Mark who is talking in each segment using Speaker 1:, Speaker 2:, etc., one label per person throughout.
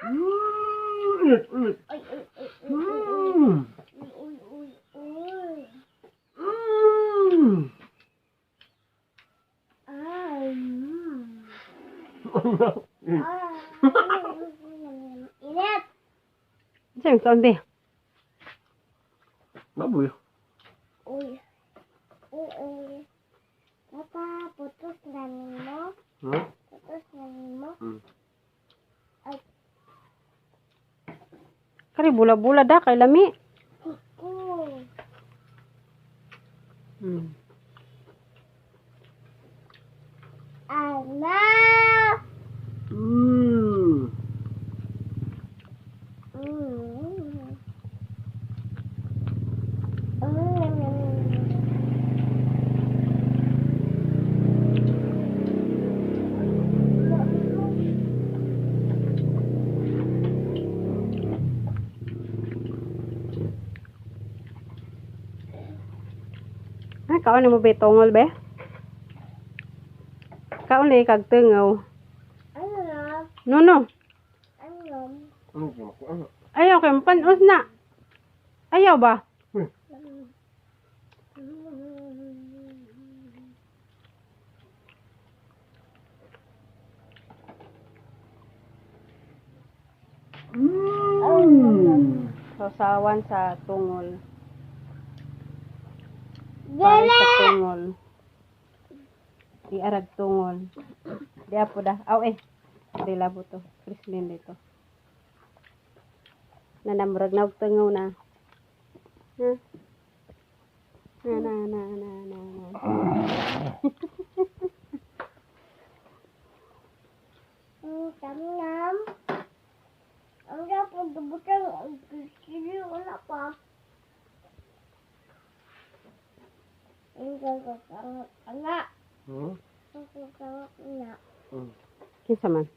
Speaker 1: Init, init.
Speaker 2: Uy, uy, uy, uy, uy, uy, uy, uy. Ah, Ah, init.
Speaker 3: Sa yung kaon be?
Speaker 1: Baboy.
Speaker 2: Uy. Uy, uy. Papa, putos na nimo.
Speaker 1: Hmm?
Speaker 2: Putos na nimo.
Speaker 1: Hmm.
Speaker 3: Kari bula-bula da kay lami.
Speaker 2: Kuko. Ala.
Speaker 3: Ay, kaon mo be tongol be? Kaon ni kag tungaw.
Speaker 2: Ano na?
Speaker 3: No no.
Speaker 2: Ano?
Speaker 1: Ano yung makuha?
Speaker 3: Ayaw kay panos na. Ayaw ba? Sausawan sa tungol. Pare sa tungol. Di arag tungol. Di apo da. Aw eh. Di labo to. Krislin dito. Nanamurag na og tungaw na. Na. Na na na na na. Na.
Speaker 2: Tam-nam. Ang dapat butang ang kili wala pa. Ang gagawin anak. Ang gagawin anak.
Speaker 3: Kinsa man?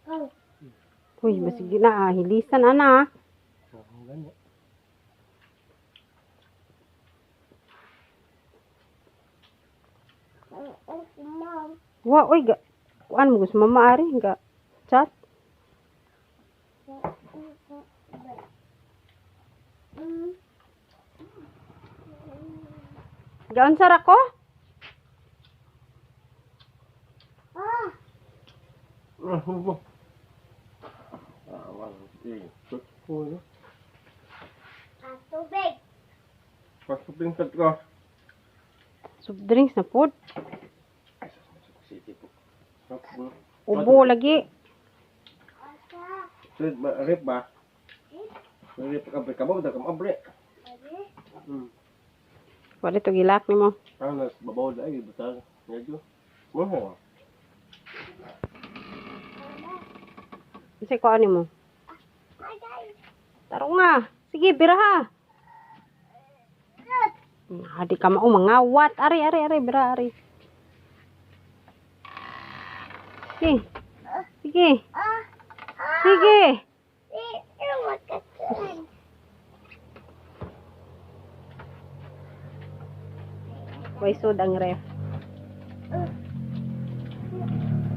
Speaker 2: Kau.
Speaker 3: Uy, basig na ah. Hilisan ana.
Speaker 1: Ang ganda.
Speaker 2: Ang ang kumam.
Speaker 3: Wa oy ga. Kuan mo gusto mama ari ga. Chat. Gaunsa ra ko?
Speaker 2: Ah,
Speaker 1: Ah, hubo. Ah, one, three, six, four.
Speaker 2: ang tubig.
Speaker 1: Pasupin sa ka.
Speaker 3: Soft drinks na pod.
Speaker 1: City po.
Speaker 3: Ubo lagi.
Speaker 2: Asa.
Speaker 1: Rip ba? Rip ba? Rip ka ba? Kabaw da kam abre.
Speaker 2: Lagi.
Speaker 3: Wala to gilak nimo.
Speaker 1: Ang nas babaw da ay butang. Medyo. Mo.
Speaker 3: Unsay kuan nimo?
Speaker 2: Ay, ay.
Speaker 3: Tarong nga. Sige, biraha. Adi ka mao mangawat. Ari ari ari bira ari. Sige. Sige.
Speaker 2: Ah, ah.
Speaker 3: Sige.
Speaker 2: Eh, eh, magkakaroon.
Speaker 3: Way sud ang ref.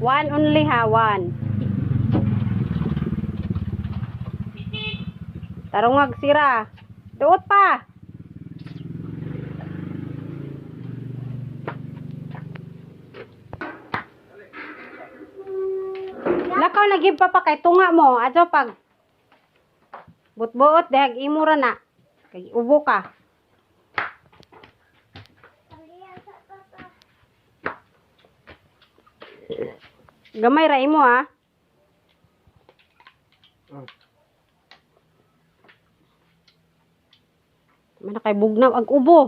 Speaker 3: One only ha, one. Tarungag sira. Duot pa. Lakaw lagi pa pa kay tunga mo. Adyo pag butbuot dahag imo ra na. Kay ubo ka.
Speaker 2: Palihan sa papa.
Speaker 3: Gamay ra imo ha. Mana kay bugnaw ag ubo.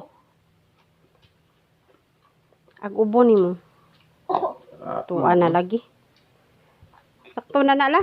Speaker 3: Ag ubo nimo. Tuwa na lagi. Sakto na na la.